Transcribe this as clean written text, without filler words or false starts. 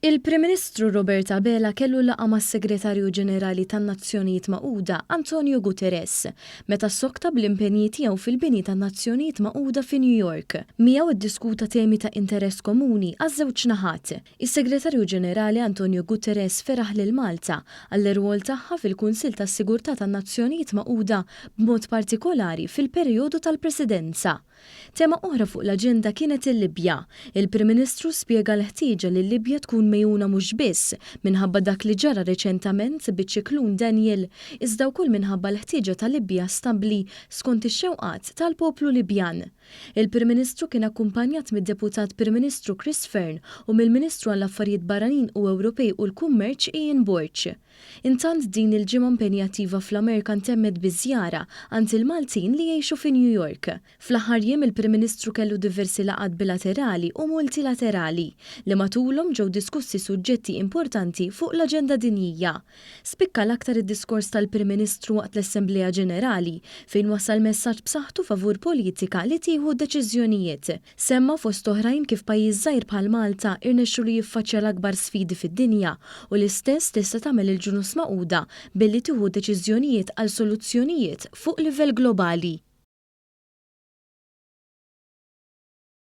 Il-Prim Ministru Robert Abela kellu laqgħa mas-Segretarju Ġenerali tan-Nazzjonijiet Magħquda, Antonio Guterres, meta ssokta bl-impenji tiegħu fil-bini tan-Nazzjonijiet Magħquda fi New York. Miegħu ddiskuta temi ta' interess komuni għaż-żewġ naħat. Is-Segretarju Ġenerali Antonio Guterres feraħ lil Malta għall-irwol tagħha fil-Kunsill tas-Sigurtà tan-Nazzjonijiet Magħquda b'mod partikolari fil-perijodu tal-Presidenza. Tema oħra fuq l-aġenda kienet il-Libja. Il-Prim Ministru spjega l-ħtieġa li l-Libja tkun megħjuna mhux biss minħabba dak li ġara reċentament biċ-ċiklun Daniel iżda wkoll minħabba l-ħtieġa ta' Libja stabbli skont ix-xewqat tal-poplu Libjan. Il-Prim Ministru kien akkumpanjat mid-Deputat Prim Ministru Chris Fearne u mill-Ministru għall-Affarijiet Barranin u Ewropej u l-Kummerċ Ian Borg. Intant din il-ġimgħa impenjattiva fl-Amerika ntemmet bi żjara għand il-Maltin li jgħixu fi New York. Fl-aħħar jiem il-Prim Ministru kellu diversi laqgħat bilaterali u multilaterali li matulhom ġew diskussi suġġetti importanti fuq l-aġenda dinjija. Spikka l-aktar id-diskors tal-Prim Ministru waqt l-Assemblea Ġenerali fejn wassal messaġġ b'saħħtu favur politika li tieħu deċiżjonijiet. Semma fost oħrajn kif pajjiż żgħir bħal Malta irnexxielu jiffaċċja l-akbar sfidi fid-dinja u l-istess tista' tagħmel il-Ġnus Magħquda billi tieħu deċiżjonijiet għal soluzzjonijiet fuq livell globali.